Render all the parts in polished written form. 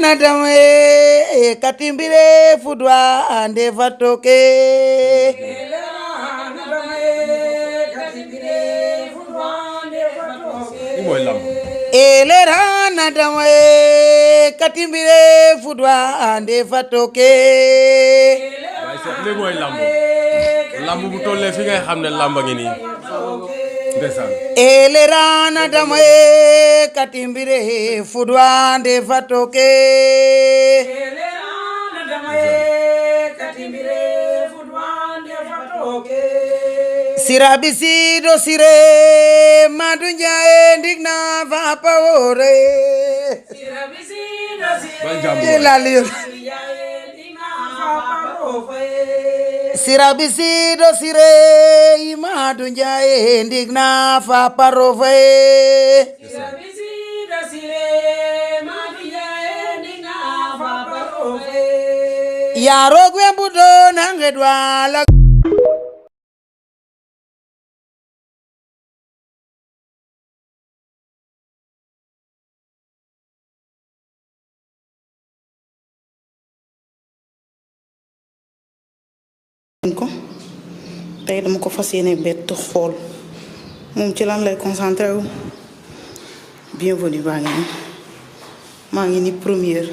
nadame katimbire fudwa ande fatoke elera nadame katimbire fudwa ande fatoke li mooy lamb bu tollee fi ngay xam ne lamba ngi nii ndeysaan elera nadame katimbire fudwa ande fatoke sirabisi do sire madu njaye ndigna va pawore sirabisi do sire laliyo sirabisi do sire madu njaye ndigna va parove sirabisi do sire madu njaye ndigna va parove yaro gwembudo nangedwa la ko tey dama ko fas yéene bett xool moom ci lan lay concentré wu bienvenue maa ngi ni première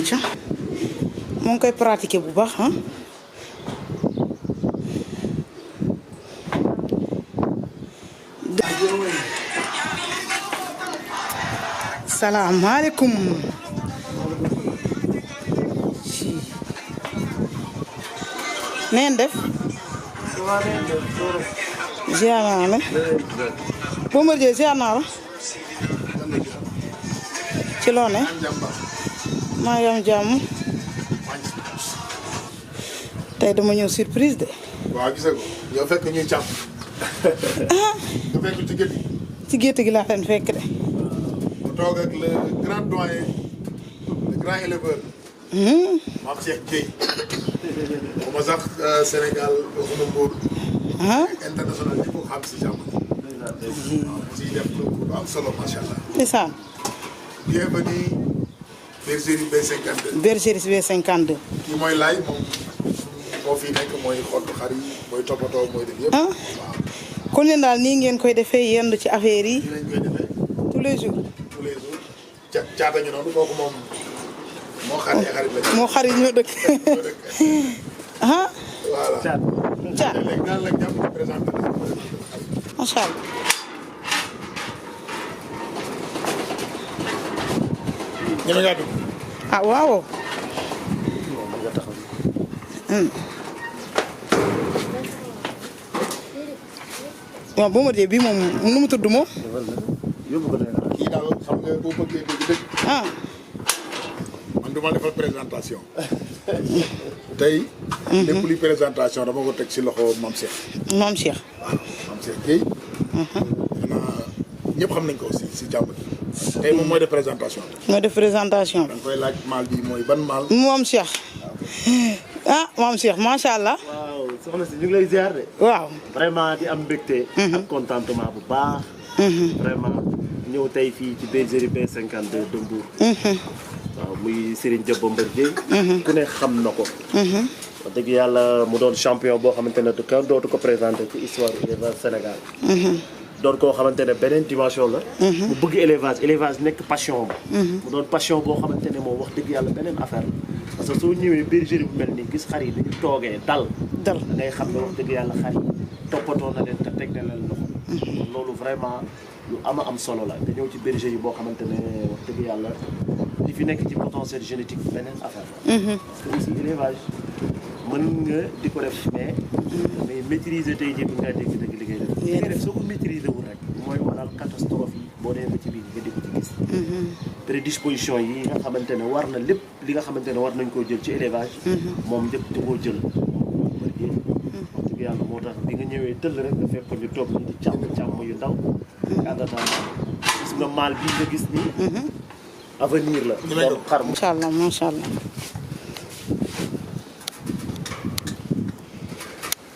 ca moo ngi koy pratiquer bu baax ah salaamaaleykum neen def ziar naa la Bombardier ziar naa la ci loo ne maa ngi am jàmm tey dama ñëw surprise de waaw gis nga ko yow fekk ñuy càmm nga fekk ci gétt gi ci gétt gi laa leen fekk de mu toog ak le grand doyen le grand éleveur Mame Cheikh Dieye xuma sax Sénégal waxuma Mbour international ñi ko xam si jàmm si def lu am solo macha allah ndeysaan bienvenue bergerie B52 bergerie B52 kii mooy laay moom moo fi nekk mooy xottu xar yi mooy toppatoo mooy def yëpp waaw kon leen daal nii ngeen koy defee yendu ci affaire yi nii lañ koy defee tous les jours caata ñu noonu kooku moom moo xar yi xarit lañ moo xarit ñoo dëkk ah voilà caat léegi daal la jàpp ci présenté macha allah ñeme ngaa dugg ah waaw waaw Bombardier bii moom nu mu tudd moom kii daal xam nga boo bëggee dëgg ah man du ma defal présentation tey lépp luy présentation dama ko teg si loxo Mame Cheikh Mame Cheikh waaw Mame Cheikh Gueye xanaa ñëpp xam nañ ko aussi si jàmm ji tey moom mooy def présentation mooy def présentation da nga koy laaj maal bi mooy ban maal Mame Cheikh ah Mame Cheikh macha allah waaw soxna si ñu ngi lay ziar de. waaw vraiment di am mbégte. ak contentement bu baax. vraiment ñëw tey fii ci bergerie B52 de Mbour. waaw muy Serigne Dia Bombardier. ku ne xam na ko. wax dëgg yàlla mu doon champion boo xamante ne kenn dootu ko présenté ci histoire élevage Sénégal. doon koo xamante ne beneen dimension la. mu bëgg élevage nekk passion ba. mu doon passion boo xamante ne moom wax dëgg yàlla beneen affaire la. parce que soo ñëwee bergerie bu mel nii gis xar yi dañu toogee dal da ngay xam ne wax dëgg yàlla xar yi toppatoo na leen te teg na leen loxo. loolu vraiment lu am solo la nga ñëw ci bergerie boo xamante ne wax dëgg yàlla li fi nekk ci potentiel génétique beneen affaire la. parce que aussi élevage mën nga di ko def mais maîtriser tey jii bi nga dégg dëgg liggéey def li nga def soo ko maîtriser wul rek mooy waral catastrophe yi boo demee ba ci biir nga di ko ci gis. prédisposition yi nga xamante ne war na lépp li nga xamante ne war nañ koo jël ci élevage. moom njëkk di koo jël. wax dëgg yàlla moo tax bi nga ñëwee tëll rek nga fekk ñu toog ñu di càmm yu ndaw. gis nga maal bii nga gis nii. avenir la. doon xar macha allah macha allah.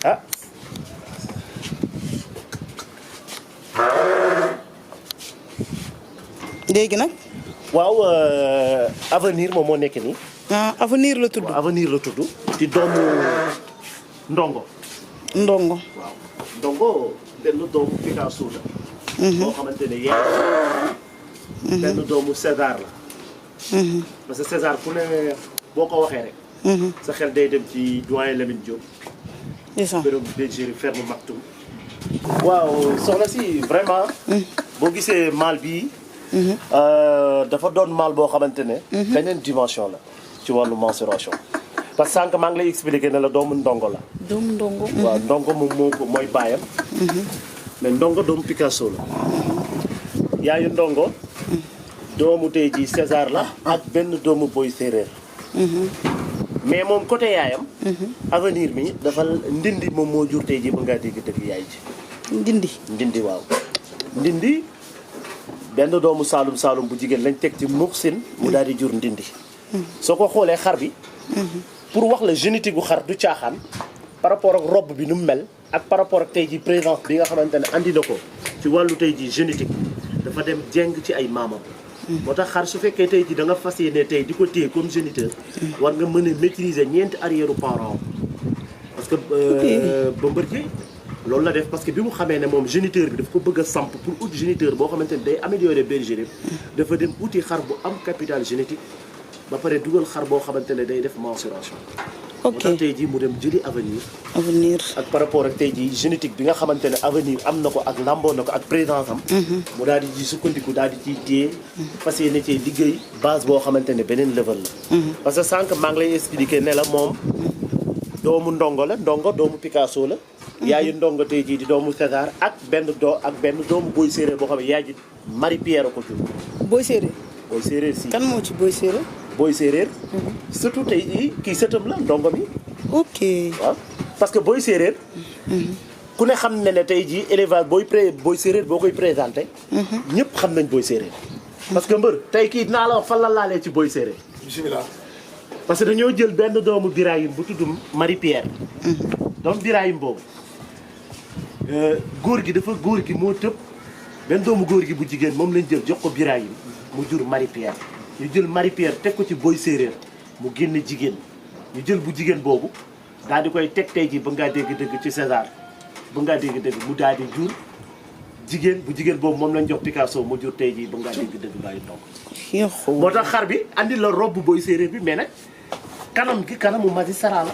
ah. léegi nag. waaw avenir moom moo nekk nii. ah avenir la tudd. avenir la tudd. ci doomu ndongo. ndongo. waaw ndongo benn doomu Picasso la. boo xamante ne yéen. benn doomu César la. parce que César ku ne boo ko waxee rek. sa xel day dem ci doyen Lamine Diop. ndeysaan bërëb bergerie ferme Maktoum. waaw soxna si vraiment. boo gisee maal bii. dafa doon maal boo xamante ne. beneen dimension la ci wàllu mensuration. parce que sànq maa ngi lay expliqué ne la doomu ndongo la. doomu ndongo. waaw ndongo moom mooy baayam. mais ndongo doomu Picasso la. yaayu ndongo. doomu tey jii César la. ak benn doomu boy séeréer. mais moom côté yaayam. avenir mi dafa ndindi moom moo jur tey jii ba ngaa dégg dëgg yaay ji. ndindi waaw. ndindi benn doomu Saalum Saalum bu jigéen lañ teg ci Muxsin mu daal di jur ndindi. soo ko xoolee xar bi. pour wax la génétique gu xar du caaxaan. par rapport ak robe bi nu mu mel. ak par rapport ak tey jii présence bi nga xamante ne andi na ko ci wàllu tey jii génétique dafa dem jeng ci ay maamam. moo tax xar su fekkee tey jii da nga fas yéene tey di ko téye comme géniteur. war nga mën a maîtriser ñeenti arrière parent parce que Bombardier loolu la def parce que bi mu xamee ne moom géniteur bi daf ko bëgg a samp pour ut géniteur boo xamante ne day améliorer bergerie dafa dem uti xar bu am capital génétique ba pare dugal xar boo xamante ne day def mensuration. ok moo tax tey jii mu dem jëli avenir. avenir. ak par rapport ak tey jii génétique bi nga xamante ne avenir am na ko ak lamboo na ko ak présence am. mu daal di ji sukkandiku daal di ciy téye. fas yéene cee liggéey base boo xamante ne beneen level la. parce que sànq maa ngi lay expliquer ne la moom doomu ndongo la ndongo doomu Picasso la. yaayu ndongo tey jii di doomu César ak benn doomu boy séeréer boo xam ne yaay ji Marie Pierre ko jur. boy séeréer. boy séeréer si. kan moo ci boy séeréer. boy séeréer. surtout tey jii kii sëtam la ndongo bi. ok. waaw parce que boy séeréer. ku ne xam ne ne tey jii élevage boy séeréer boo koy présenté. ñëpp xam nañ boy séeréer. parce que mbër tey kii dinaa la wax fan la laalee ci boy séeréer. bisimilah. parce que dañoo jël benn doomu Birahim bu tudd Marie Pierre. doomu Birahim boobu góor gi moo tëb benn doomu góor gi bu jigéen moom lañ jël jox ko Birahim mu jur Marie Pierre. ñu jël Marie Pierre teg ko ci boy séeréer mu génn jigéen ñu jël bu jigéen boobu daal di koy teg tey jii ba ngaa dégg dëgg ci César ba ngaa dégg dëgg mu daal di jur jigéen bu jigéen boobu moom lañ jox Picasso mu jur tey jii ba ngaa dégg dëgg bàyyi ndongo. moo tax xar bi andi la robe boy séeréer bi mais nag kanam gi kanamu magistrat la.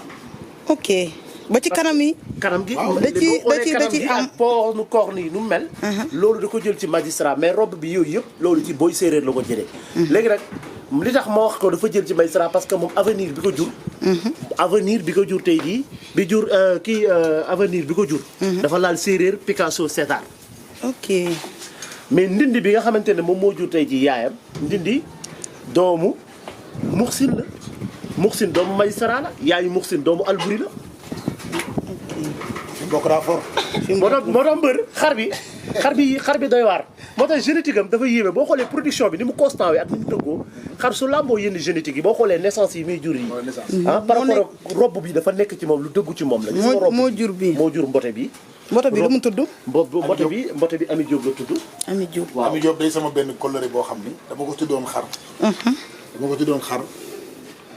ok ba ci kanam yi. kanam gi da ci am po nu koor nii nu mel. loolu da ko jël ci magistrat mais robe bi yooyu yëpp loolu ci boy séeréer la ko jëlee. léegi nag li tax ma wax ko dafa jël ci magistrat parce que moom avenir bi ko jur. avenir bi ko jur tey jii bi jur avenir bi ko jur. dafa laal séeréer Picasso César. ok. mais ndindi bi nga xamante ne moom moo jur tey jii yaayam ndindi doomu Muxsin la Muxsin doomu magistrat la yaayu Muxsin doomu Albouri la. bokk daa fort. moo tax mbër xar bi doy waar. moo tax génétique am dafa yéeme boo xoolee production bi ni mu constant wi ak ni mu tëggoo xar su làmboo yenn génétique yi boo xoolee naissance yi muy jur yi. par rapport ak robb bi dafa nekk ci moom lu dëggu ci moom la. moo jur bi moo jur mbote bi. mbote bi lu mu tudd. mbote bi Ami Diop la tudd. Ami Diop waaw Ami Diop day sama benn collègue boo xam ni dama ko tuddoon xar.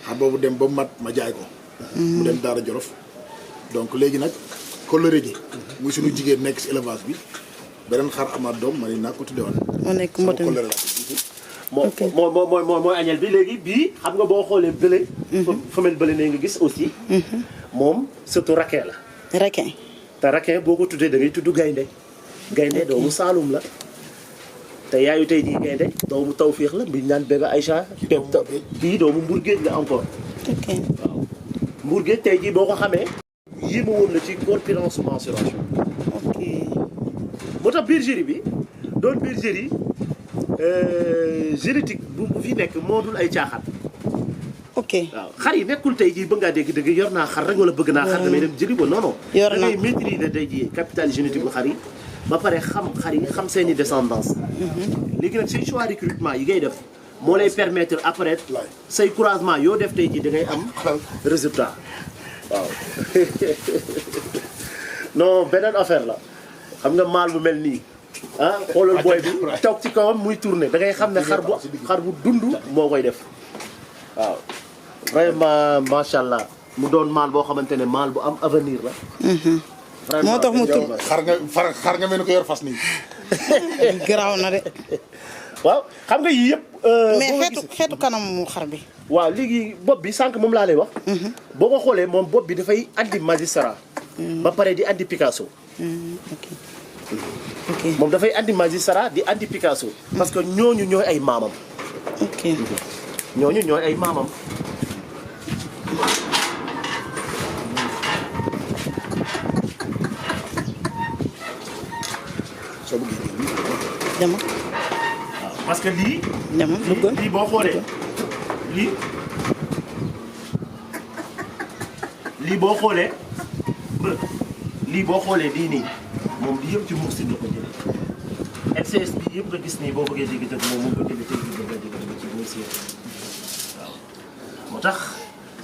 xar boobu dem ba mat ma jaay ko. mu dem Daara Jolof donc léegi nag. coloré gi muy suñu jigéen nekk si élevage bi beneen xar amaat doom ma ne naa ko tuddewoon. moo nekk mbote mi mooy añel bi léegi bii xam nga boo xoolee bële. femelle bële ne nga gis aussi. moom surtout raquin la. raquin. te raquin boo ko tuddee da ngay tudd gaynde. gaynde doomu Saalum la. te yaayu tey jii gaynde doomu Tawféex la mbi naan Bébé Aïcha. kii doomu Mbour Géej la encore. ok waaw Mbour Géej tey jii boo ko xamee. yéema woon la ci corpulence mensuration. ok. moo tax bergerie bi doon bergerie génétique bu fi nekk moo dul ay caaxaan. ok waaw xar yi nekkul tey jii bëgg ngaa dégg yor naa xar rek wala bëgg naa xar damay dem jëli ko non non. yor naa da ngay maîtriser tey jii capital génétique bu xar yi ba pare xam xar yi xam seeni descendance. léegi nag say choix recrutement yi ngay def moo lay permettre après say croisement yoo def tey jii da ngay am résultat. waaw non beneen affaire la xam nga maal bu mel nii ah xoolal booy bi toog ci kawam muy tourné da ngay xam ne xar bu dund moo koy def waaw vraiment macha allah mu doon maal boo xamante ne maal bu am avenir la. moo tax mu tudd xar nga mel ni ko yor fas nii. garaaw na de. waaw xam nga yii yëpp. mais xeetu kanamu xar bi. waaw léegi bopp bi sànq moom laa lay wax. boo ko xoolee moom bopp bi dafay andi magistrat. ba pare di andi Picasso. ok moom dafay andi magistrat di andi Picasso. parce que ñooñu ñooy ay maamam. ok ñooñu ñooy ay maamam. soo bëggee dama waaw parce que lii. dama duggal lii boo xoolee lii boo xoolee lii boo xoolee lii nii moom lii yëpp ci Mourchine la ko jëlee XCS bi yëpp nga gis nii boo bëggee dégg dëgg moom ko jëlee tey jii bëgg a dégg ci Mourchine waaw moo tax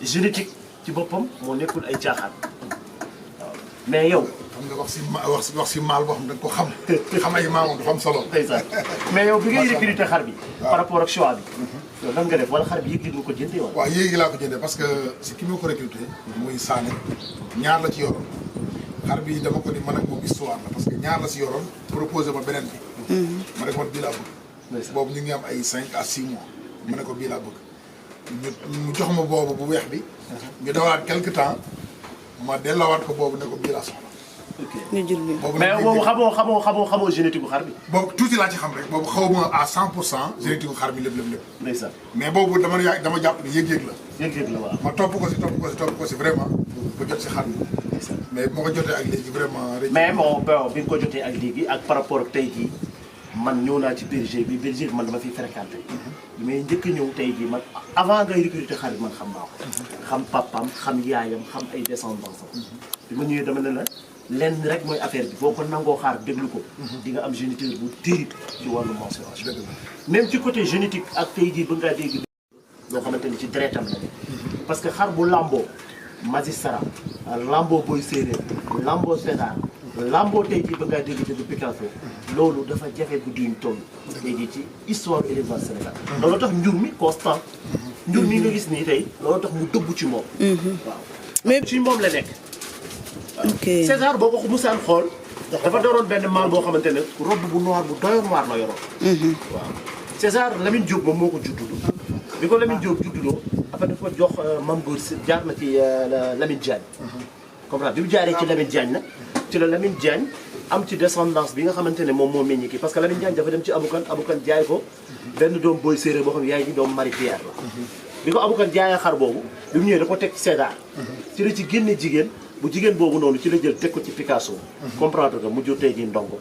génétique ci boppam moo nekkul ay caaxaan waaw mais yow. xam nga wax si maal boo xam da nga ko xam ay maamam dafa am solo. mais yow bi ngay recruter xar bi. par rapport ak choix bi. yow lan nga def wala xar bi yëg nga ko jëndee wala. waaw yéegi laa ko jëndee parce que si ki ma ko recruté muy Sané ñaar la ci yoroon xar bi dama ko ni man ak moom histoire la parce que ñaar la si yoroon proposé ma beneen bi. ma ne ko man bii laa bëgg. boobu ñu ngi am ay 5 à 6 mois. ma ne ko bii laa bëgg ñu jox ma boobu bu weex bi. ñu dawaat quelque temps ma delloowaat ko boobu ne ko bii laa soxla. ñu jël bi mais boobu xamoo génétique bu xar bi. boobu tuuti laa ci xam rek boobu xaw ma à 100% génétique bu xar bi lépp. ndeysaan. mais boobu dama jàpp ni yëg-yëg la. yëg-yëg la waaw. ma topp ko si vraiment ba jot si xar bi. mais moo ko jotee ak léegi vraiment. mais bon bi nga ko jotee ak léegi ak par rapport ak tey jii man ñëw naa ci berger bi man dama fiy fréquenté. mais njëkk a ñëw tey jii man avant ngay recruter xar bi man xam naa ko. xam papaam xam yaayam xam ay descendance am. bi ma ñëwee dama ne la. lenn rek mooy affaire bi boo ko nangoo xaar déglu ko. di nga am géniteur bu terrible ci wàllu mensuration. même ci côté génétique ak tey jii ba ngaa dégg. loo xamante ni ci deretam la parce que xar bu lamboo magistrat lamboo boy séeréer lamboo César lamboo tey jii ba ngaa dégg Picasso loolu dafa jafe bu duñ toll. tey jii ci histoire élevage Sénégal. loolu tax njur mi constant. njur mi nga gis nii tey loolu tax mu dëggu ci moom. waaw mais ci moom la nekk. ok César boo ko musaan xool dafa dooroon benn maal boo xamante ne robe bu noir bu doyoon noir la yoroon. waaw César Lamine Diop moom moo ko judduloo. bi ko Lamine Diop judduloo après dafa jox Mame Goor si jaar na ci Lamine Diagne. comprendre bi mu jaaree ci Lamine Diagne nag ci la Lamine Diagne am ci descendance bi nga xamante ne moom moo meññ kii parce que Lamine Diagne dafa dem ci Aboukan jaay ko benn doom booy séeréer boo xam ne yaay ji doom Marie Pierre la. bi ko Aboukan jaayee xar boobu bi mu ñëwee da ko teg ci César. ci la ci génne jigéen. bu jigéen boobu noonu ci la jël teg ko ci Picasso. comprendre nga mu jur tey jii ndongo.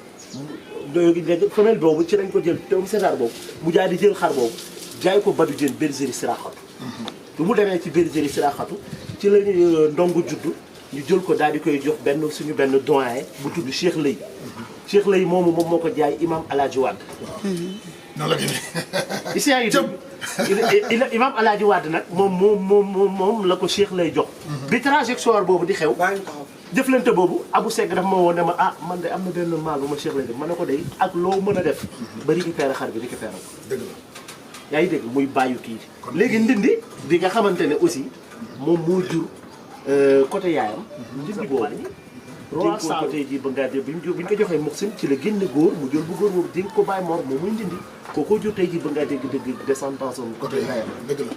femelle boobu ci lañ ko jël te César boobu mu jaay di jël xar boobu jaay ko Badou Diène bergerie Siraxatu. bi mu demee ci bergerie Siraxatu ci la ndongo juddu ñu jël ko daal di koy jox suñu benn doyen bu tudd Cheikh Lay. Cheikh Lay moom moo ko jaay imam El Hadj Wade. noonu la gën imam El Hadj Wade nag moom la ko Cheikh Lay jox. bi trajectoire boobu di xew. jëflante boobu Abou Seck dafa ma woon ne ma man de am na benn maal bu ma Cheikh Lay def ma ne ko de ak loo mën a def ba récupérer xar bi récupérer ko. dëgg la. yaa ngi dégg muy bàyyu kii léegi ndindi bi nga xamante ne aussi moom moo jur côté yaayam. ndindi boobu. roi Saalum côté ji ba ngaa bi ñu ko joxee Mourchine ci la génne góor mu jël bu góor boobu dénk ko bàyyi mor moom muy ndindi kookoo jur tey ji ba ngaa dégg descendance am côté yaayam. dëgg la.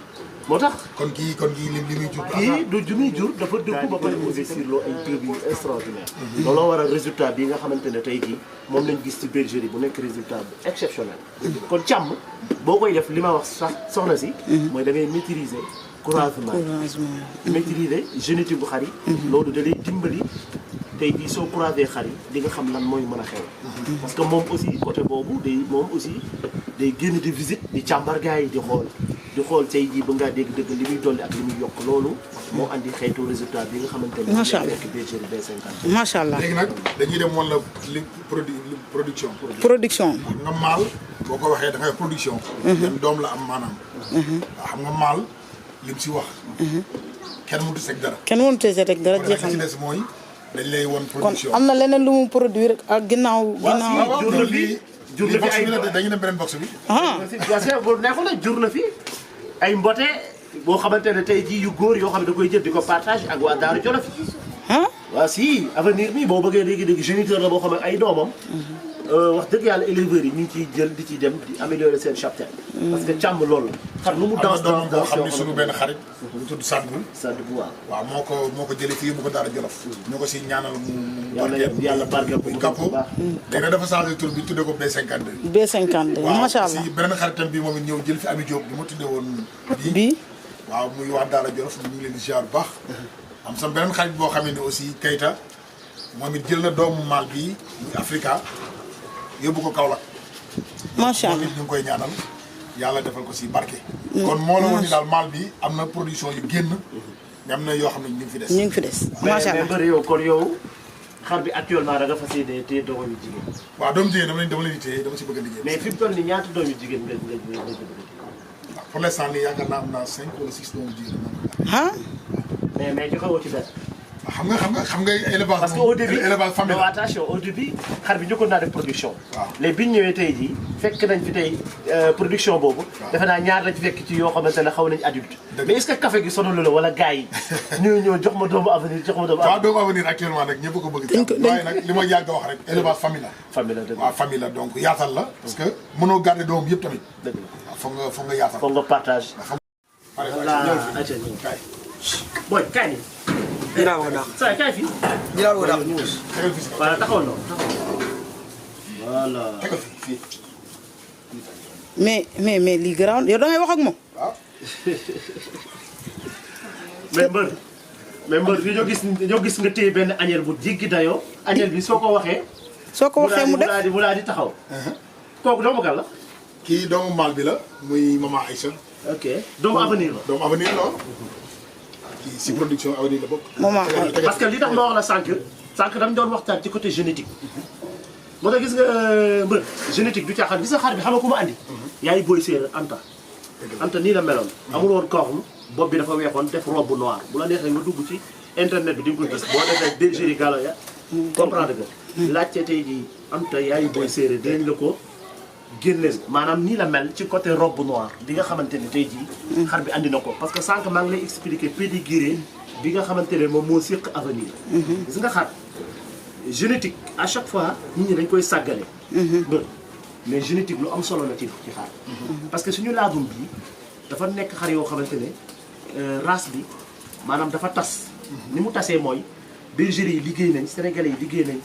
moo tax kon kii li muy jur. kii du muy jur dafa dëggu ba pare investir loo ay produits extraordinaire. looloo waral résultat bi nga xamante ne tey jii moom lañ gis ci bergerie bu nekk résultat bu exceptionnel. kon càmm boo koy def li ma wax sax soxna si. mooy da ngay maîtriser croisement maîtriser génétique bu xar yi. loolu da lay dimbali tey jii soo croisé xar yi di nga xam lan mooy mën a xew. parce que moom aussi côté boobu day génn di visite di càmbar gars yi di xool tey jii ba ngaa dégg dëgg li muy dolli ak li muy yokk loolu moo andi xeetu résultat bi nga xamante ne. macha allah nekk bergerie B50. macha allah léegi nag dañuy dem woon la li production. production. xam nga maal boo ko waxee da ngay production. yan doom la am maanaam. waaw xam nga maal lim si wax. kenn mënut a teg dara. kenn mënut a teg dara jeexal li ci des mooy dañ lay won kon production. am na leneen lu mu produire ak ginnaaw. waaw jur na fi jur na fi ay dañu dem beneen box bi. bu neexul la jur na fi ay mbote boo xamante ne tey jii yu góor yoo xam ne da koy jël di ko partage ak waa Daaru Jolof. waaw si avenir bi boo bëggee léegi géniteur la boo xam ne ay doomam. wax dëgg yàlla éleveurs yi ñu ngi ciy jël di ci dem di améliorer seen cheptel. parce que càmm loolu la. xar nu mu dans doomam boo xam ne suñu benn xarit. bu tudd Sadbou. Sadbou waaw moo ko jëlee fii mu ko Daara Jolof. ñoo ko si ñaanal mu. yàlla barkeel ko Kappo. léegi nag dafa changé tur bi tuddee ko B52. B52 macha allah waaw si beneen xaritam bi moom it ñëw jël fi Ami Diop bi ma tuddee woon. bii waaw muy waa Daara Jolof ñu ngi leen di ziar bu baax. am sama beneen xarit boo xam ne aussi Keita moom it jël na doomu maal bi muy Africa yóbbu ko Kaolack. macha allah moom it ñu ngi koy ñaanal yàlla defal ko si barke. kon moo la woon ni daal maal bi am na production yu génn. am na yoo xam ne ñu ngi fi des. ñu ngi fi des macha allah mais bëri yow kon yow xar bi actuellement da nga fas yéene téye doomu jigéen. waaw doomu jigéen dama leen di téye dama si bëgg a liggéey. mais fi mu toll nii ñaata doomu jigéen nga bëgg a pour l'instant nii yaakaar naa am naa 5 wala 6 doomu jigéen. mais joxewoo ci dara. xam nga élevage. parce que au début élevage famille non attention au début xar bi njëkkoon naa def production. waaw léegi bi ñu ñëwee tey jii fekk nañ fi tey production boobu. defe naa ñaar lañ fekk ci yoo xamante ne xaw nañ adulte. mais est-ce que café gi sonalu la wala gars yi ñoo jox ma doomu avenir jox ma doomu avenir. waaw doomu avenir actuellement nag ñëpp ko bëgg. waaye nag li ma yàgg a wax rek élevage famille la. famille la dëgg waaw famille la donc yaatal la. parce que mënoo garder doom yëpp tamit. dëgg la waaw foog nga yaatal. foog nga partage. boy kaay nii. dinaa ko daax saa kaay fii. dinaa ko daax tegal fii si kaw. voilà taxawal noonu voilà. tegal fii. mais lii garaaw yow da ngay wax ak moom. waaw. mais mbër fii ñoo gis nga téye benn añeel bu jéggi dayoo. añeel bi soo ko waxee. mu def mu daal di taxaw. kooku doomu kan la. kii doomu maal bi la muy maman Aïcha. ok doomu avenir la. doomu avenir la kii si production avenir la bokk. maman parce que li tax ma wax la sànq dañ doon waxtaan ci côté génétique. moo tax gis nga mbër génétique du caaxaan gis nga xar bi xam nga ku ma andi. yaay booy séeréer Anta. Anta nii la meloon. amul woon kooxum bopp bi dafa weexoon def robe noire bu la neexee nga dugg ci internet bi di nga ko gis boo defee bergerie Galoya. comprendre nga. laajte tey jii Anta yaay booy séeréer dinañ la ko génneel maanaam nii la mel ci côté robe noire bi nga xamante ne tey jii. xar bi andi na ko parce que sànq maa ngi lay expliquer pédigré bi nga xamante ne moom moo séq avenir. gis nga xar génétique à chaque fois nit ñi dañ koy sàggale. mais génétique lu am solo la ci xar. parce que suñu laadum bi dafa nekk xar yoo xamante ne race bi maanaam dafa tas. ni mu tasee mooy bergerie yi liggéey nañ sénégalais yi liggéey nañ.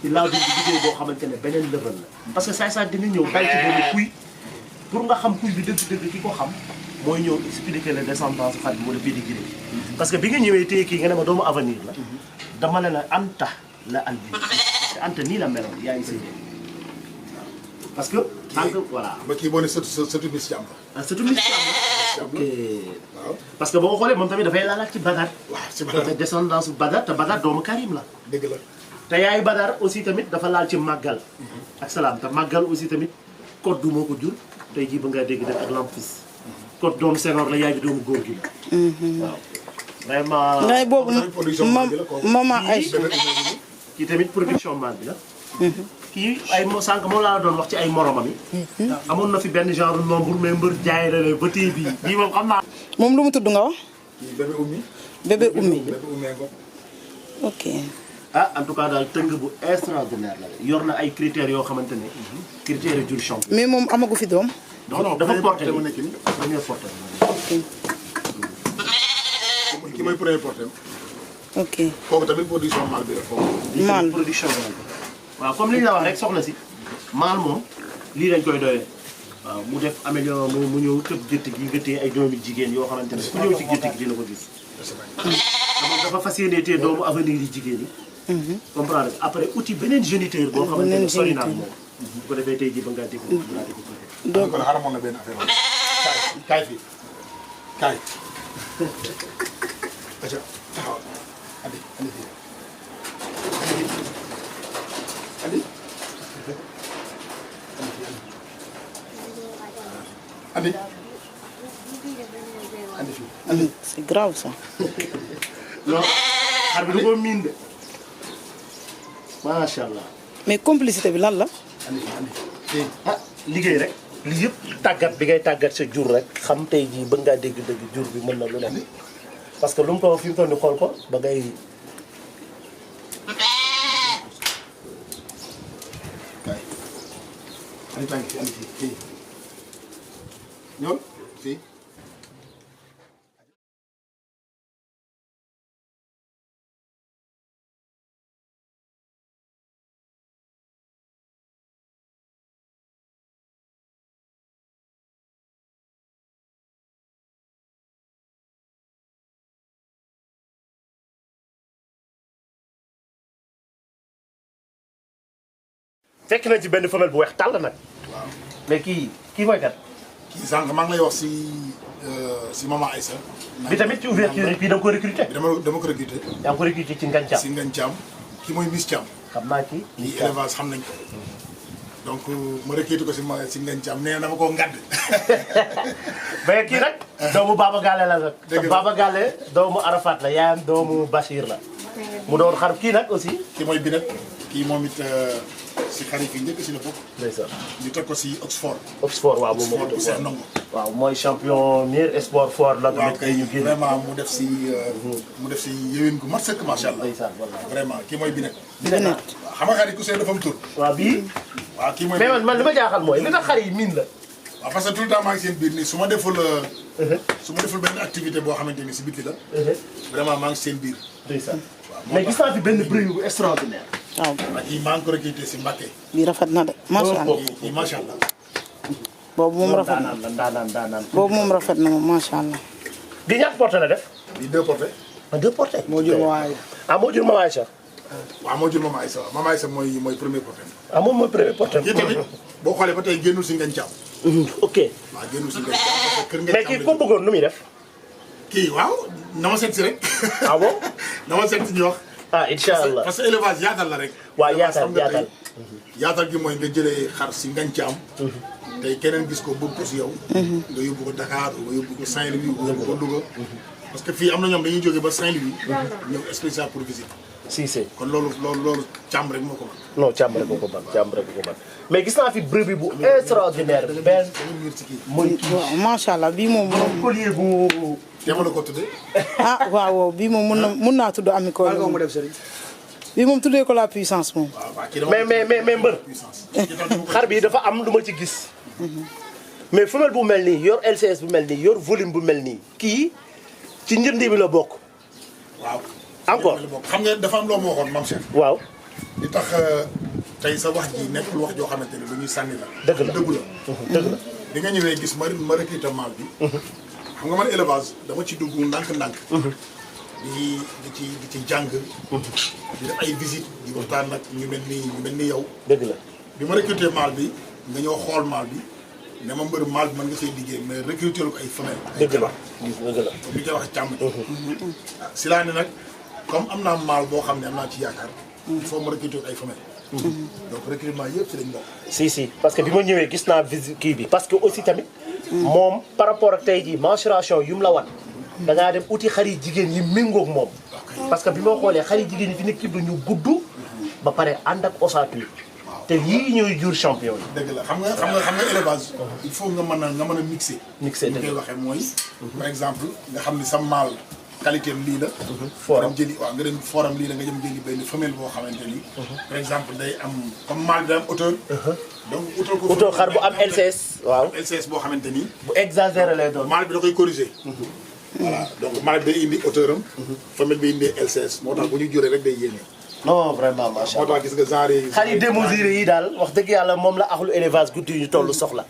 ci laadum bi liggéey boo xamante ne beneen level la. parce que saay dina ñëw bay ci benn kuy pour nga xam kuy bi dëgg-dëgg ki ko xam mooy ñëw expliquer les descendance xar bi wala pédigré bi. parce que bi nga ñëwee téye kii nga ne ma doomu avenir la. dama ne la Anta la andi te Anta nii la meloon yaa ngi séddee. parce que sànq voilà. ba kii boo nee sëtu bis ci am la. ah sëtu bis ci am la. ok waaw. parce que boo ko xoolee moom tamit dafay laalaat ci Badar. waaw ci Badar te descendance bu Badar te Badar doomu Karim la. dëgg la. te yaay Badar aussi tamit dafa laal ci màggal. ak salaam te màggal aussi tamit code du moo ko jur tey jii ba nga dégg def ak Lampis. code doomu Senghor la yaay bi doomu góor gi la. waaw vraiment. ngay boobu maman Aïcha. kii tamit production maal bi la. kii ay sànq moom laa doon wax ci ay moromam yi. amoon na fi benn genre nombre mais mbër jaay la ba tey bii bii moom xam naa. moom lu mu tudd nga wax. kii bébé ummi. bébé ummi. bébé ummi ko. ok. ah en tout cas daal tëng bu extraordinaire la yor na ay critères yoo xamante ne. critères yu jur champ. mais moom amagu fi doom. non dafa porté mu nekk nii. premier porté. ok. ki mooy premier porté. ok. kooku tamit production maal bi la foofu. maal production maal bi. waaw comme li ñu la wax rek soxna si maal moom lii lañ koy doyee waaw mu def amélioré mu ñëw tëb gétt gi nga téye ay doomi jigéen yoo xamante ne ku ñëw ci gétt gi dina ko gis. moom dafa fas yéene téye doomu avenir yi jigéen yi. comprendre après outil beneen géniteur boo xamante ne sori naa moom. bu ko defee tey jii ba ngaa dégg laa dégg ko. donc kon xaaral moon na benn affaire kaay fii kaay. aca taxaw andi andi fii andi andi andi fii andi. c'est grave ça. non xar bi du ko miin de. macha allah. mais complicité bi lan la. ah liggéey rek. li yëpp tàggat bi ngay tàggat sa jur rek xam tey jii bëgg ngaa dégg-dégg jur bi mën na lu ne parce que lu mu ko fi mu toll nii xool ko ba ngay. ñoom fii. fekk nañ ci benn femelle bu weex tàll nag. waaw mais kii mooy kat. kii sànq maa ngi lay wax si maman Aïssa. bi tamit ci ouverture yi da nga ko recruter. dama ko recruter. yaa ngi ko recruter ci Ngagne Thiam. si Ngagne Thiam kii mooy Miss Thiam. xam naa kii. kii élevage xam nañ ko. donc ma recruter ko si Ngagne Thiam nee na dama koo ngadd. mais kii nag. doomu Baba Galle la nag. dëgg la Baba Galle doomu Arafat la yaayam doomu Bachir la. mu doon xar kii nag aussi. kii mooy Binet kii moom it si xarit yi njëkk si la bokk. ndeysaan. ñu teg ko si Oxford. Oxford waaw moom moo Oxford ko bu Seex Ndongo. waaw mooy champion meilleur sport fort la. waaw kay vraiment mu def si yéwén gu mat sëkk macha allah. ndeysaan voilà. vraiment kii mooy Binet. Binet. waaw xam nga xarit ku see dafa am tur. waaw bii. waaw kii mooy. mais man li ma jaaxal mooy li tax xar yi miin la. waaw parce que tout le temps maa ngi seen biir nii su ma deful benn activité boo xamante ni si biti la. vraiment maa ngi seen biir. ndeysaan. waaw moo mais tax gis naa fi benn bruit bu extraordinaire. waaw ak kii maa ngi ko recruté si Mbacké. bii rafet na de macha allah. kii macha allah. boobu moom rafet na daanaan. boobu moom rafet na moom macha allah. di ñaata porté la def. di deux portées. ah deux porté. moo jur waaye. ah moo jur Mama Aïcha. waaw moo jur Mama Aïssa waaw Mama Aïssa mooy premier porté. ah moom mooy premier porté. kii tamit boo xoolee ba tey génnul si Ngagne Thiam. ok. waaw génnul si Ngagne Thiam parce que kër Ngagne mais Thiam kii ko bëggoon nu muy def. kii waaw na ma seet si rek. ah bon. na ma seet si ñu wax. ah incha allah parce que élevage yaatal la rek. waaw Élevage yaatal xam nga yaatal. tey yaatal gi mooy nga jëlee xar si Ngagne Thiam. tey keneen gis ko bëgg ko si yow. nga yóbbu ko Dakar nga yóbbu ko Saint-Louis nga yóbbu ko Louga. parce que fii am na ñoom dañuy jógee ba Saint-Louis. ñëw spécial pour visite. si si. kon loolu càmm rek moo ko mën. non càmm rek ko ban càmm rek ko ban mais gis naa fi brebis bu extraordinaire benn. dañuy miir ci kii. mooy kii. waaw macha allah bii moom. collier bu. teema la ko tuddee. ah waaw bii moom mun naa tudd ami ko. mu def sëriñ. bii moom tuddee ko la puissance moom. waaw waaw kii dama mais mbër. puissance. kii tam dama ko xar bi dafa am lu ma ci gis. mais femelle bu mel nii yor LCS bu mel nii yor volume bu mel nii kii ci njëndi bi la bokk. waaw. encore xam nga dafa am loo ma waxoon Mame Cheikh. waaw. li tax tey sa wax ji nekkul wax joo xamante ne lu ñuy sànni la. dëgg la dëgg la. dëgg la. bi nga ñëwee gis ma recrutement bi. xam nga man élevage dama ci dugg ndànk-ndànk. di ci jàng. di def ay visite di waxtaan nag ñu mel ni yow. dëgg la. bi ma recruté mâle bi nga ñëw xool mâle bi ne ma mbër mâle bi mën nga koy liggéey mais recruté ko ay femelle. dëgg la dëgg la. comme li koy wax càmm. si laa ne nag comme am naa mâle boo xam ne am naa ci yaakaar. il faut ma recruté ko ay femelle. donc recrutement yëpp si lañ bokk. si parce que bi ma ñëwee gis naa visite kii bi parce que aussi tamit. moom par rapport ak tey jii mensuration yu mu la wan. da ngaa dem uti xar yi jigéen yi méngoog moom. parce que bi ma xoolee xar yi jigéen yi fi nekk yëpp dañu gudd. ba pare ànd ak ossature. te yii ñooy jur champion yi. dëgg la xam nga élevage. il faut nga mën a mixer. mixer dëgg la koy waxee mooy. par exemple nga xam ni sa mâle qualité am lii la. forum nga dem forum lii la nga jëm jëli benn femelle boo xamante ni. par exemple day am comme mâle bi day am hauteur. donc utal xar bu am LCS. waaw LCS boo xamante ni. bu exagéré lay doon. mâle bi da koy corriger. voilà donc mâle bi day indi hauteur am. femelle bi indi LCS moo tax bu ñu juree rek day yéene. non vraiment macha moo allah. tax gis nga genre yi. xar yi démesuré yi daal wax dëgg yàlla moom la axlu élevage guddi yu ñu toll soxla.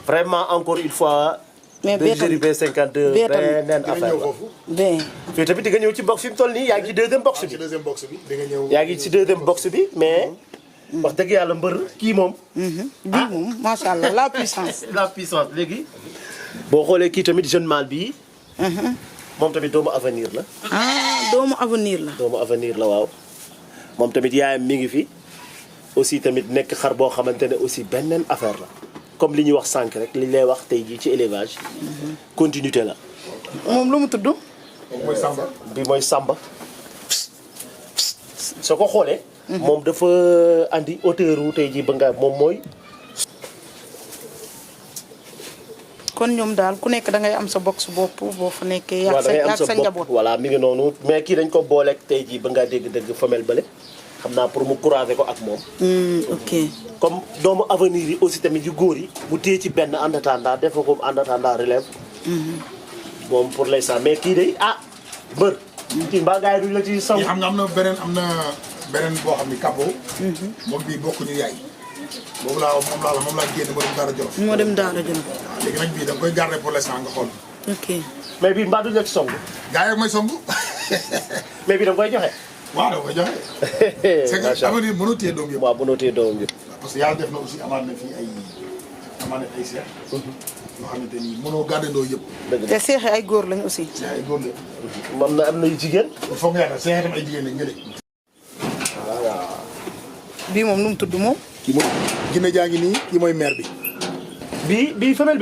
vraiment encore une fois. mais bergerie B52 beneen affaire la. bien. fii tamit di nga ñëw ci box fi mu toll nii yaa ngi ci deuxième box ci bi. deuxième box bi di nga ñëw. yaa ngi ci deuxième box bi mais. wax dëgg yàlla mbër kii moom. bii moom macha allah la puissance. la puissance léegi. boo xoolee kii tamit jeune mâle bii. moom tamit doomu avenir la. ah doomu avenir la. doomu avenir la waaw. moom tamit yaayam mi ngi fi. aussi tamit nekk xar boo xamante ne aussi beneen affaire la. comme li ñuy wax sànq rek li lay wax tey jii ci élevage. continuité la. moom lu mu tudd. mooy Samba. bi mooy Samba. soo ko xoolee. moom dafa andi auteur wu tey jii ba nga moom mooy. kon ñoom daal ku nekk da ngay am sa box bopp boo fa nekkee. waaw da ngay am sa njaboot voilà mi ngi noonu mais kii dañ ko booleeg tey jii ba nga dégg-dégg femelle bële xam naa pour mu croiser ko ak moom. ok. comme doomu avenir yi aussi tamit yu góor yi bu téye ci benn en attendant def ko en attendant relève. moom pour l'instant mais kii de mbër. kii mbaa gars yi duñ la ci saw. xam nga am na beneen boo xam ni kabo. moom bii bokkuñu yaay. moom laa génn moo dem Daara Jolof. moo dem Daara Jolof. waaw léegi nag bii da nga koy garder pour l'instant nga xool. ok. mais bii mbaa duñ la ci song. gars yi mooy somb. mais bii da nga koy joxe. waaw da nga koy joxe. c'est que avenir mënoo téye doom yëpp. waaw mënoo téye doom yëpp. parce que yàlla def na aussi amaat na fii ay seex. yoo xamante ni mënoo garder ndoo yëpp. dëgg te seexe ay góor lañ aussi. seex ay góor la. am na yu jigéen. il faut nga yaakaar seex itam ay jigéen lañ ñële. bii moom nu mu tudd moom. kii moom Jinne jaa ngi nii kii mooy mère bi. bii femelle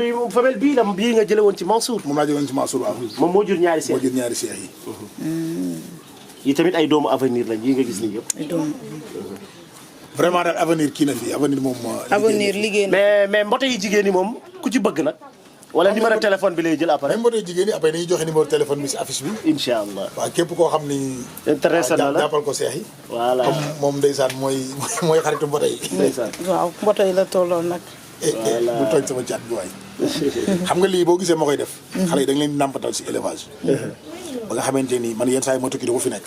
bii la bii nga jële woon ci Mansour. moom laa jëloon ci Mansour waaw. moom moo jur ñaari seex. moo jur ñaari seex yi. yi tamit ay doomu avenir lañ yi nga gis nii yëpp. ay doom. vraiment daal avenir kii na fii avenir moom. avenir liggéey na. mais mbote yi jigéen ñi moom ku ci bëgg nag. wala numéro téléphone bi lay jël après. même mboote jigéen ñi après dañuy joxe numéro téléphone bi si affiche bi. incha allah. waaw képp koo xam ni. intéressé na la jàppal ko seex yi. voilà comme moom ndeysaan mooy xaritu mboote yi. ndeysaan. waaw mboote yi la tolloon nag. voilà bu tooñ sama caat bi waay. xam nga lii boo gisee ma koy def. xale yi dañ leen di nàmpatal si élevage. ba nga xamante ni man yenn saa yi ma tukki du ko fi nekk.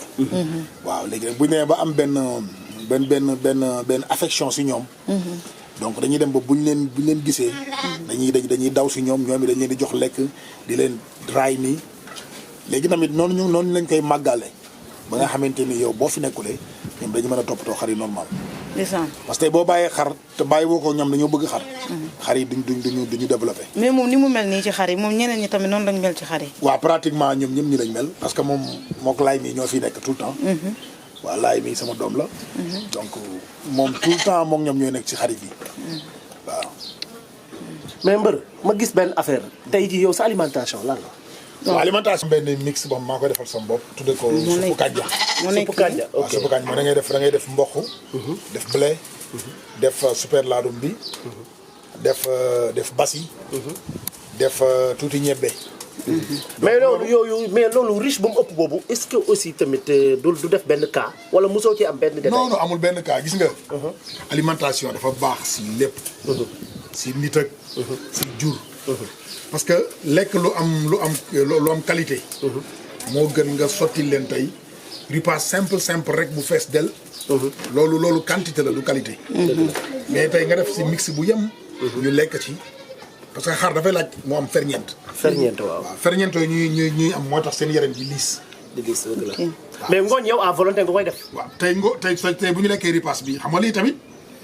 waaw léegi nag bu ñu demee ba am benn affection si ñoom. donc dañuy dem ba buñ leen gisee. dañuy daw si ñoom dañ leen di jox lekk di leen raay nii. léegi tamit noonu lañ koy màggale ba nga xamante ni yow boo fi nekkulee ñoom dañu mën a toppatoo xar yi normal. parce que boo bàyyee xar te bàyyi woo ko ñoom dañoo bëgg xar. xar yi duñu développé. mais moom ni mu mel nii ci xar yi moom ñeneen ñi tamit noonu lañ mel ci xar yi. waaw pratiquement ñoom ñëpp ñi lañ mel parce que moom mook laay mi ñoo fiy nekk tout le temps. waaw laay mi sama doom la. donc moom tout le temps moom ñoom ñooy nekk ci xar yi waaw. mais mbër ma gis benn affaire tey jii yow sa alimentation lan la. waaw alimentation benn mix boobu maa koy defal sama bopp tudde ko suppu kànja. suppu kànja ok waaw suppu kànja mooy da ngay def mboq. def blé. def super laadum bi. def basi. def tuuti ñebbe. mais loolu riche ba mu ëpp boobu est-ce que aussi tamit du def benn cas wala mosoo ci am benn détail. non amul benn cas gis nga. alimentation dafa baax si lépp. si nit ak. si jur. parce que lekk lu am qualité. moo gën nga sotti leen tey repas simple rek bu fees del. loolu quantité la du qualité. mais tey nga def si mix bu yem. ñu lekk ci parce que xar dafay laaj mu am ferñeent. waaw. ferñeent yooyu ñuy am moo tax seen yaram di liis. dëgg la mais ngooñ yow à volonté nga koy def. waaw tey bu ñu lekkee repas bi xam nga lii tamit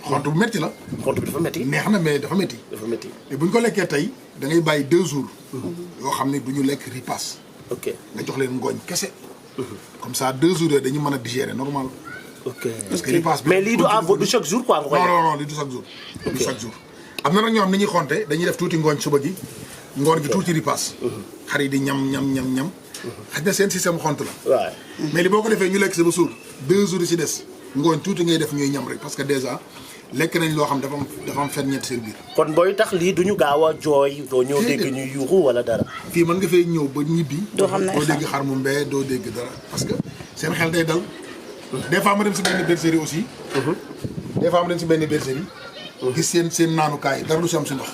xont bu métti la. xont bi dafa métti. neex na mais dafa métti. mais bu ñu ko lekkee tey da ngay bàyyi 2 jours. yoo xam ne du ñu lekk repas. ok nga jox leen ngooñ kese. comme ça 2 jours yooyu dañu mën a digérer normal. ok parce que repas bi mais lii du chaque jour quoi. nga koy non lii du chaque jour. du chaque jour am na nag ñoo xam ne ñuy xonte dañuy def tuuti ngooñ suba gi. ngoon gi tuuti repas. xar yi di ñam. xaj na seen système xont la. waaw mais li boo ko defee ñu lekk si ba suur 2 jours yi si des ngooñ tuuti ngay def ñuy ñam rek parce que déjà lekk nañ loo xam dafa am ferñeent seen biir. kon booy tax lii duñu gaaw a jooy doo ñëw dégg ñuy yuuxu wala dara. fii mën nga fay ñëw ba ñibbi. doo xam ne doo dégg xar mu mbee doo dégg dara parce que seen xel day dal. des fois ma dem si benn bergerie aussi. des fois ma dem si benn bergerie. gis seen naanukaay dara lu si am si ndox.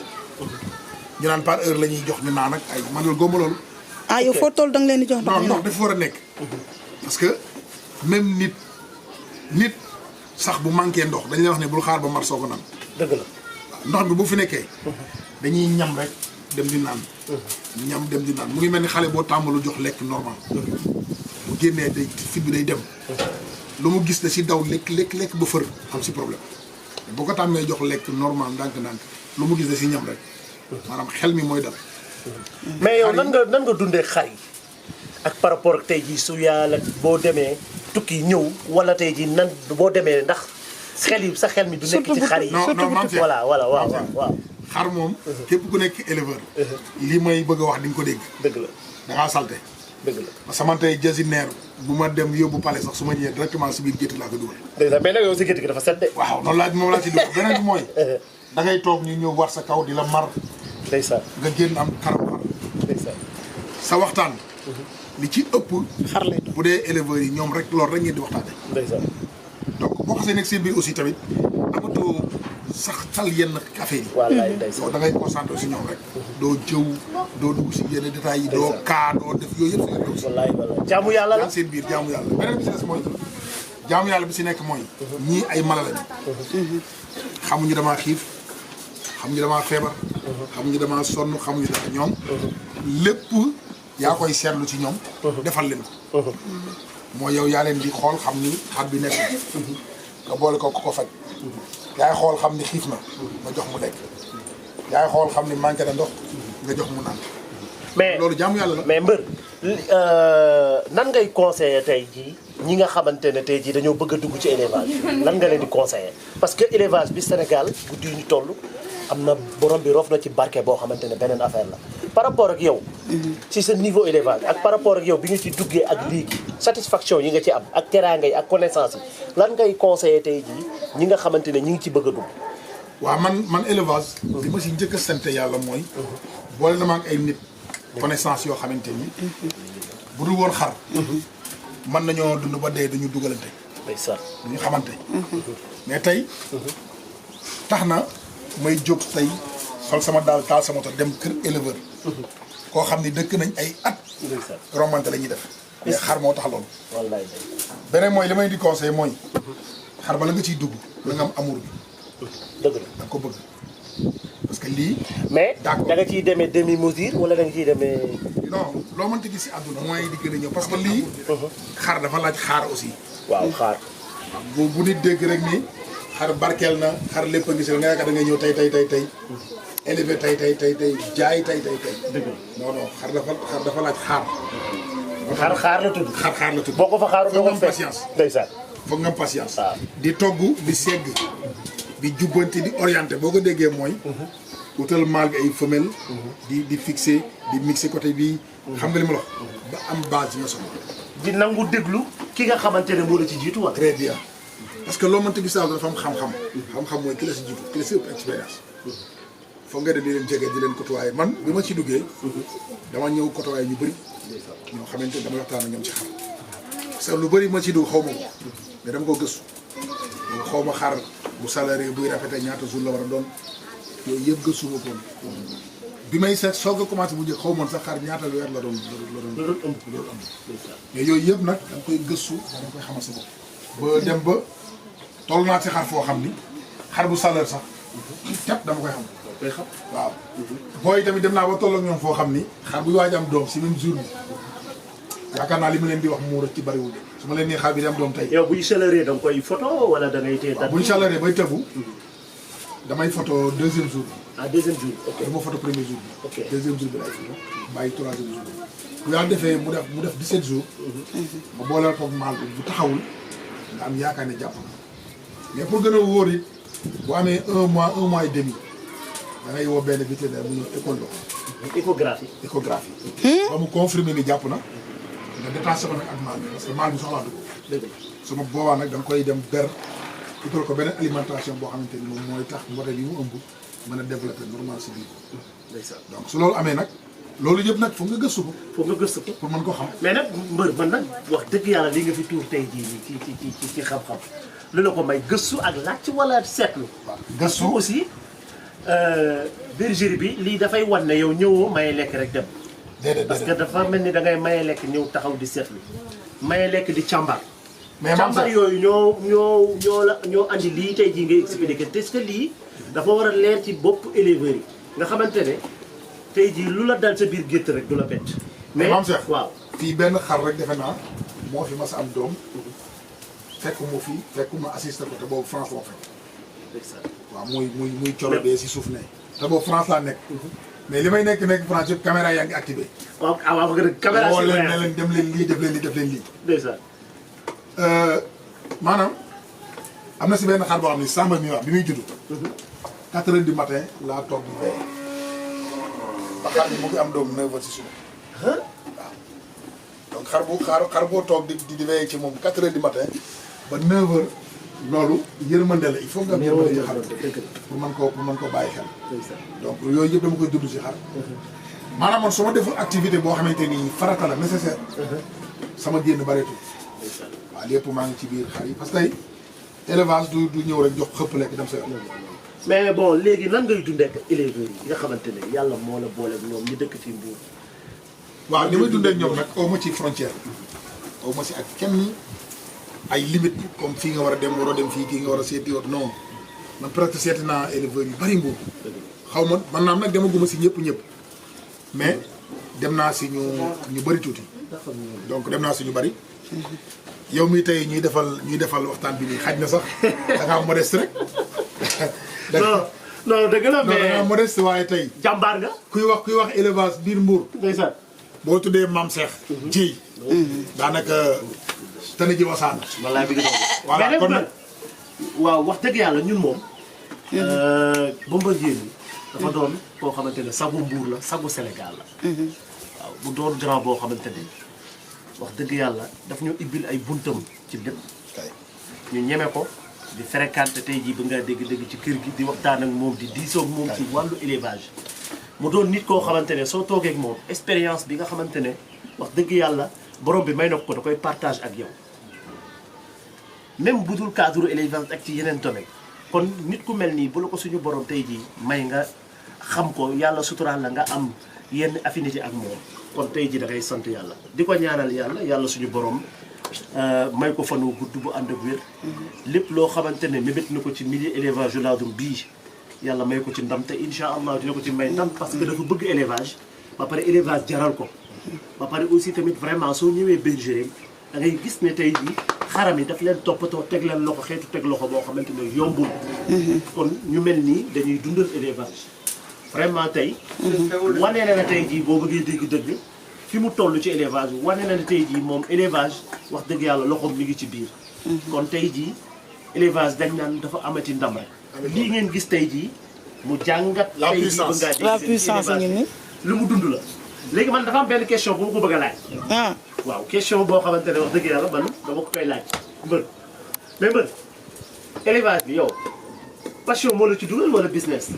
ñu naan par heure la ñuy jox ñu naan ak ay man loolu góob loolu. yow foo toll da nga leen di jox ndox. non ndox dafa war a nekk. parce que même nit sax bu manqué ndox dañ lay wax ne bul xaar ba mar soo ko naan. dëgg la ndox bi bu fi nekkee. dañuy ñam rek dem di naan. ñam dem di naan mu ngi mel ni xale boo tàmbalu jox lekk normal. bu génnee day fit bi day dem. lu mu gis ne si daw lekk ba fër am si problème. boo ko tàmmee jox lekk normal ndànk-ndànk lu mu gis ne si ñam rek. maanaam xel mi mooy dal. mais yow nan nga dundee xar yi ak par rapport ak tey jii su yàlla boo demee tukki ñëw wala tey jii nan boo demee ndax sa xel mi du nekk ci xar yi. non maam Cheikh voilà waaw. xar moom. képp ku nekk éleveur. lii may bëgg a wax di nga ko dégg. dëgg la da ngaa salte. dëgg la parce que man tey jasineer bu ma dem yóbbu palais sax su ma ñëwee directement si biir gétt laa ko dugal. dèjà mais nag yow si gétt gi dafa set de. waaw noonu moom laa ci dugal beneen bi mooy. da ngay toog ñu ñëw war sa kaw di la mar. ndeysaan nga génn am xaram xar. ndeysaan sa waxtaan. li ci ëpp. xar lay doon bu dee éleveurs yi ñoom rek loolu rek ngeen di waxtaanee. ndeysaan donc boo xasee nekk seen biir aussi tamit amatoo sax tal yenn affaire yi. wallaay ndeysaan da ngay concentré si ñoom rek. doo jëw doo dugg si yenn détails yi. doo kaa doo def yooyu yëpp si ngeen si. wallaay wallaay jaamu yàlla la. seen biir jaamu yàlla beneen bi si des mooy jaamu yàlla bi si nekk mooy. ñii ay mala lañu. xamuñu damaa xiif xamuñu damaa feebar. xamuñu damaa sonn xamuñu dara ñoom. lépp yaa koy seetlu ci ñoom. defal leen ko. mooy yow yaa leen di xool xam ni xar bi nekk nga boole ko ko faj. yaay xool xam ni xiif na nga jox mu lekk. yaay xool xam ni manqué na ndox nga jox mu naan. mais loolu jaamu yàlla la. mais mbër nan ngay conseiller tey jii ñi nga xamante ne tey jii dañoo bëgg a dugg ci élevage lan nga leen di conseiller parce que élevage bi Sénégal guddi yu ñu toll am na borom bi roof na ci barke boo xamante ne beneen affaire la par rapport ak yow ci sa niveau élevage ak par rapport ak yow bi nga ci duggee ak léegi satisfaction yi nga ci am ak teraanga yi ak connaissance yi lan ngay conseiller tey jii ñi nga xamante ne ñi ngi ci bëgg a dugg. waaw man élevage. li ma si njëkk a sant yàlla mooy. boole na ma ak ay nit. connaissance yoo xamante ni. bu dul woon xar. mën nañoo dund ba dee duñu dugalante. ndeysaan duñu xamante. mais tey. tax na may jóg tey sol sama daal taal sama moto dem kër éleveur. koo xam ni dëkk nañ ay at. ndeysaan romante la ñuy def. mais xar moo tax loolu. wallaay beneen mooy li may di conseil mooy. xar bala nga ciy dugg na nga am amour bi. dëgg la da nga ko bëgg parce que lii. mais d'accord da nga ciy demee demi mesure wala da nga ciy demee. non loo mënta gis si àdduna mooy di gën a ñëw parce que lii. xar dafa laaj xaar aussi. waaw xaar. bu nit dégg rek ni xar barkeel na xar lépp a ngi si nga yaakaar da ngay ñëw tey élevé tey jaay tey. dëgg non non xar dafa laaj xaar. xaar la tudd. xaar la tudd. boo ko fa xaaru doo foog nga ko am fekk patience. ndeysaan. foog nga am patience. waaw. di togg di segg. di jubbanti di orienté boo ko déggee mooy. wutal mâle bi ay femelle. di fixé di mixé côté bii. xam nga li ma la wax. ba am base yi nga soxla. di nangu déglu ki nga xamante ne moo la ci jiitu wala. très bien parce que loo mënta gis daal dafa am xam-xam. xam-xam mooy ki la si jiitu ki la si ëpp expérience. foog nga de di leen jege di leen côtoyer man bi ma ci duggee. dama ñëw côtoyer ñu bëri. ñoo xamante ne dama waxtaan ak ñoom ci xam. parce que lu bëri ma ci dugg xaw ma ko. mais dama ko gëstu. xaw ma xar bu salarié buy rafetee ñaata jour la war a doon yooyu yëpp gëstu ma ko bi may seet soog a commencé bu njëkk xaw ma sax xar ñaata weer la doon ëmb. mais yooyu yëpp nag da nga koy gëstu da nga koy xamal sa bopp. ba dem ba toll naa ci xar foo xam ni xar bu salaire sax képp dama koy xam. koy xam waaw. booy tamit dem naa ba toll ak ñoom foo xam ni xar buy waaj am doom si même jour bi yaakaar naa li ma leen di wax mu rek ci bariwul de su ma leen nee xar bi dem doom tey. yow buy chaleur da nga koy photo wala da ngay téye date. bu ñu chaleur bay tegu damay photo deuxième jour bi. ah deuxième jour ok. dama photo premier jour bi. ok deuxième jour bi laay photo bàyyi troisième jour bi. bu yàlla defee mu def 17 jours. ma booleel ko maal bi bu taxawul nga am yaakaar ne jàpp na mais pour gën a wóor it bu amee un mois et demi da ngay woo benn vétérinaire mu ñëw échographie. échographie. ba mu confirmer ni jàpp na nga détaché ko nag ak maal bi parce que maal bi soxlaatu ko. dëgg la sama boobaa nag da nga koy dem ber utal ko beneen alimentation boo xamante ni moom mooy tax mbote bi mu ëmb mën a développé normal si biir. ndeysaan. donc su loolu amee nag loolu yëpp nag foog nga gëstu ko foog nga gëstu ko. pour mën ko xam. mais nag mbër man nag wax dëgg yàlla li nga fi tuur tey jii nii ci xam-xam lu la ko may gëstu ak laaj wala seetlu. gëstu aussi bergerie bi lii dafay wan ne yow ñëwoo maye lekk rek dem. déedéet parce que dafa mel ni da ngay maye lekk ñëw taxaw di seetlu maye lekk di càmbar. mais càmbar yooyu ñoo andi lii tey jii ngay expliqué te est-ce que lii dafa war a leer ci bopp éleveurs yi nga xamante ne tey jii lu la dal sa biir gétt rek du la bett. mais Mame Cheikh waaw. fii benn xar rek defe naa moo fi mas a am doom fekkuma assisté ko te boobu France loo fekk. waaw muy colo bee si suuf ne te boobu France laa nekk. mais li may nekk France yëpp caméra yaa ngi activé. waaw waaw wax dëgg caméra woo leen ne leen dem leen lii def leen lii. ndeysaan. maanaam am na si benn xar boo xam ne Samba mi wax bi muy judd. 4 heures du matin laa toog di veillé ba xar bi mu ngi am doom 9 heures si suba. waaw donc xar boo toog di veiller ci moom 4 heures du matin ba 9 heures loolu yërmande la il faut nga am yërmande ci xar pour mën ko bàyyi xel donc yooyu yëpp dama koy dund ci xar maanaam man su ma deful activité boo xamante ni farata la nécessaire sama génn bareetul waaw lépp maa ngi ci biir xar yi parce que tey élevage du ñëw rek jox xëpp lekk dem sa yoon. mais bon léegi lan ngay dundee ak éleveurs yi nga xamante ne yàlla moo la boole ak ñoom ñu dëkk ci Mbour. waaw li may dundee ak ñoom nag aw ma ci frontière aw ma si ak kenn ay limite comme fii nga war a dem waroo dem fii kii nga war a seeti woon non man presque seeti naa éleveurs yu bari Mbour xaw ma man naam nag demaguma si ñëpp mais dem naa si ñu bari tuuti donc dem naa si ñu bari. yow mii tey ñuy defal waxtaan bi nii xaj na sax da ngaa modeste rek. non dëgg la mais da ngaa modeste waaye tey. jàmbaar nga. kuy wax élevage biir Mbour. ndeysaan. boo tuddee Mame Cheikh. ji. daanaka tane ji wasaan. wallaay bi nga doon. voilà kon nag waaw wax dëgg yàlla ñun moom. Bombardier bi dafa doon koo xamante ne sagu Mbour la sagu Sénégal la. waaw bu doon grand boo xamante ne. wax dëgg yàlla daf ñu ibbil ay buntam ci lépp ñu ñeme ko di fréquenté tey jii ba nga dégg-dégg ci kër gi di waxtaan ak moom di diisoo ak moom ci wàllu élevage mu doon nit koo xamante ne soo toogee ak moom expérience bi nga xamante ne wax dëgg yàlla borom bi may na ko da koy partage ak yow même bu dul cadre élevage ak ci yeneen domaine kon nit ku mel nii bu la ko suñu borom tey jii may nga xam ko yàlla suturaal la nga am yenn affinité ak moom kon tey jii da ngay sant yàlla di ko ñaanal yàlla suñu borom may ko fan wu gudd bu ànd ak wér lépp loo xamante ne mébét na ko ci milieu élevage laadum bii yàlla may ko ci ndam te incha allah dina ko ci may ndam parce que dafa bëgg élevage ba pare élevage jaral ko ba pare aussi tamit vraiment soo ñëwee bergerie da ngay gis ne tey jii xaram yi daf leen toppatoo teg leen loxo xeetu teg loxo boo xamante ne yombul kon ñu mel nii dañuy dundal élevage vraiment tey wane na ne tey jii boo bëggee dégg-dëgg fi mu toll ci élevage bi wane na ne tey jii moom élevage wax dëgg yàlla loxoom mi ngi ci biir kon tey jii élevage dañ naan dafa amati ndam rek lii ngeen gis tey jii mu jàngat la tey jii ba ngaa dégg la puissance ngi ni lu mu dund la léegi man dafa am benn question bu ma ko bëgg a laaj waaw question boo xamante ne wax dëgg yàlla man dama ko koy laaj mbër mais mbër élevage bi yow passion moo la ci dugal wala business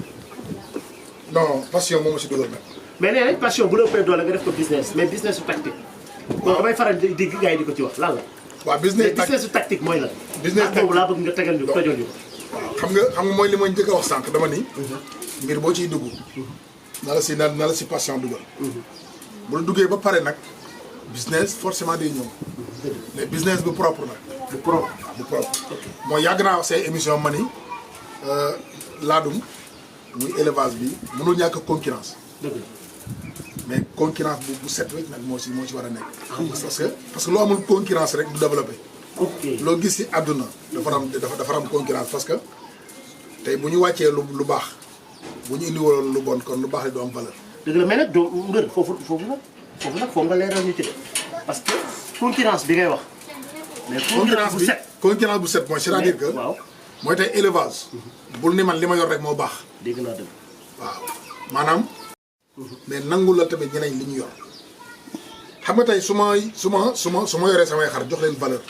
non passion moom ma si dugal nag. mais nee nañ passion bu la ëppee doole nga def ko business mais business su tactique. waaw damay faral di dégg gars yi di ko ci wax lan la. waaw business su tactique mooy lan. business boobu laa bëgg nga tegal ñu tojol ñu ko. xam nga mooy li ma njëkk a wax sànq dama ni. mbir boo ciy dugg. na la si passion dugal. bu la duggee ba pare nag business forcément day ñëw. mais business bu propre nag. bu propre. mooy yàgg naa wax say émission ma ni laadum muy élevage bi mënul ñàkk concurrence. mais concurrence bu set rek nag moo ci war a nekk. parce que loo amul concurrence rek du développé. loo gis ci àdduna dafa am concurrence parce que tey bu ñu wàccee lu baax bu ñu indiwoon lu bon kon lu baax li du am valeur. dëgg la mais nag doo mbër foofu nag foog nga leeral ñu ci de parce que concurrence bi ngay wax. mais concurrence bu set mooy c'est-à-dire que. waaw mooy tey élevage. bul ni man li ma yor rek moo baax. dégg naa dëgg. waaw maanaam. mais nangu la tamit ñeneen li ñu yor. xam nga tey su ma yoree samay xar jox leen valeur.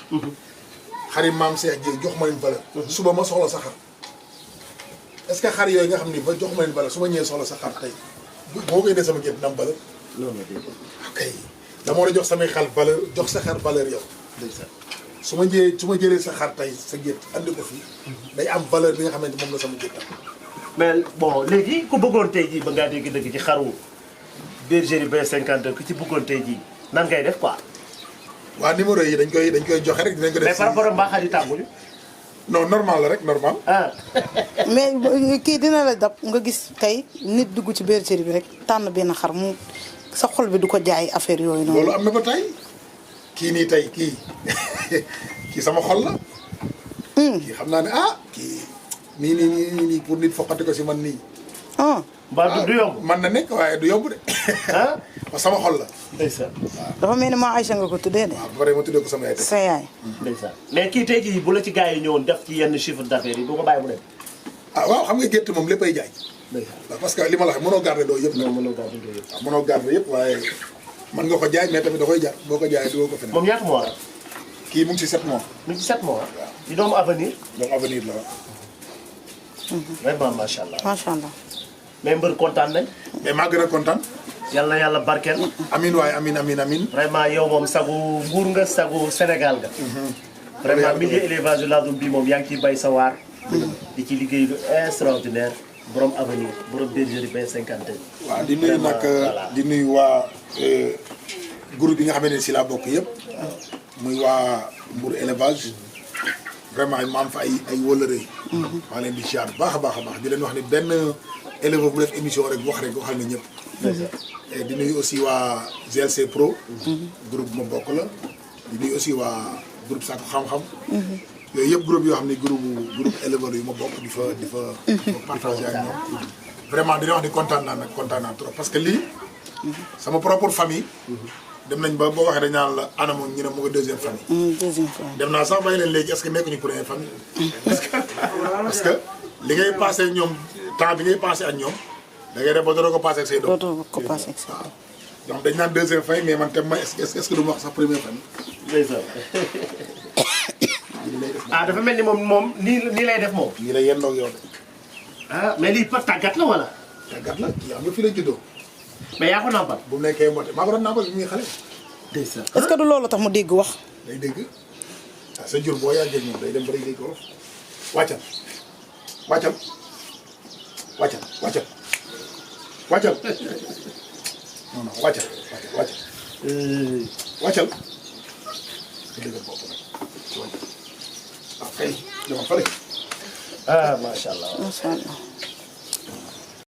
xari maam Cheikh Dieye jox ma leen valeur. suba ma soxla sa xar. est-ce que xar yooyu nga xam ni ba jox ma leen valeur su ma ñëwee soxla sa xar tey boo koy dee sama gétt dina am valeur. non non dégg ok dama war a jox samay xar valeur jox sa xar valeur yow. su ma jëlee sa xar tey sa gétt andi ko fii day am valeur bi nga xamante moom la sama gétt am. mais bon léegi ku bëggoon tey jii ba ngaa dégg dëgg ci xaru bergerie B52 ku ci bëggoon tey jii nan ngay def quoi. waa numéro yi dañ koy joxe rek dinañ ko def. mais par rapport ak mbaa xar yi tàmbuñu. non normal la rek normal. ah. mais kii dina la dab nga gis tey nit dugg ci bergerie bi rek tànn benn xar mu sa xol bi du ko jaay affaire yooyu noonu. loolu am na ba tey kii nii tey kii sama xol la. kii xam naa ne kii nii pour nit foqati ko si man nii. mbaa du yomb. man na nekk waaye du yomb de. parce sama xol la. ndeysaan. dafa mel ni maa Aïcha nga ko tuddee de. waaw ba pare ma tuddee ko sama yaay. sa yaay. ndeysaan mais kii tey jii bu la ci gars yi ñëwoon def ci yenn chiffre d'affaires yi doo ko bàyyi mu dem. waaw xam nga gétt moom léppay jaay. ndeysaan. parce que li ma la wax mënoo garder doo yëpp. non mënoo garder doo yëpp. waaw mënoo garder yëpp waaye mën nga ko jaay mais tamit da koy jar boo ko jaayee du ko feneen. moom ñaata mois la. kii mu ngi ci 7 mois. mu ngi ci 7 mois. di doomu avenir. donc avenir la waaw. vraiment macha allah. macha allah. mais mbër kontaan nañ. mais maa gën a kontaan. yal na yàlla barkeel. amin waaye amin. vraiment yow moom sagu Mbour nga sagu Sénégal nga. vraiment milieu élevage yu laadum bi moom yaa ngi ciy bay sa waar. di ci liggéey lu extraordinaire. borom avenir borom bergerie B52. waaw di nuyu nag di nuyu waa groupe bi nga xam ne si laa bokk yëpp. muy waa Mbour élevage. vraiment ma am fa ay wëllëre. maa leen di ziar bu baax a baax di leen wax ne benn éleveur bu def émission rek waxal na ñëpp. di nuyu aussi waa GLC Pro. groupe ma bokk la. di nuyu aussi waa groupe Sakku Xam-Xam. yooyu yëpp groupe yoo xam ne groupe éleveur yu ma bokk di fa partagé ak ñoom. vraiment dañoo wax ni kontaan naa trop parce que lii. sama propre famille. dem nañ ba boo waxee dañ naan la anam ñu ne mu nga deuxième famille. deuxième famille. dem naa sax bàyyi leen léegi est-ce que nekkuñu première famille. parce que li ngay passé ak ñoom temps bi ngay passé ak ñoom da ngay def ba dootoo ko passé ak say doom. dootoo ko passé ak say doom. donc dañ naan deuxième famille mais man tam est-ce que du ma wax sax première famille. ndeysaan. dafa mel ni moom nii lay def moom. nii la yendoog yow de. mais lii par tàggat la wala. tàggat la kii am nga fi la juddoo. mais yaa ko nàmpal. bu mu nekkee mbote maa ko doon nàmpal bi muy xale. ndeysaan. est-ce que du loolu tax mu dégg wax. day dégg sa jur boo yàggee ñoom day dem ba day dégg wolof. wàccal non wàccal. dëgg bopp nag ci wàccal. kay dama fale. macha allah. macha allah.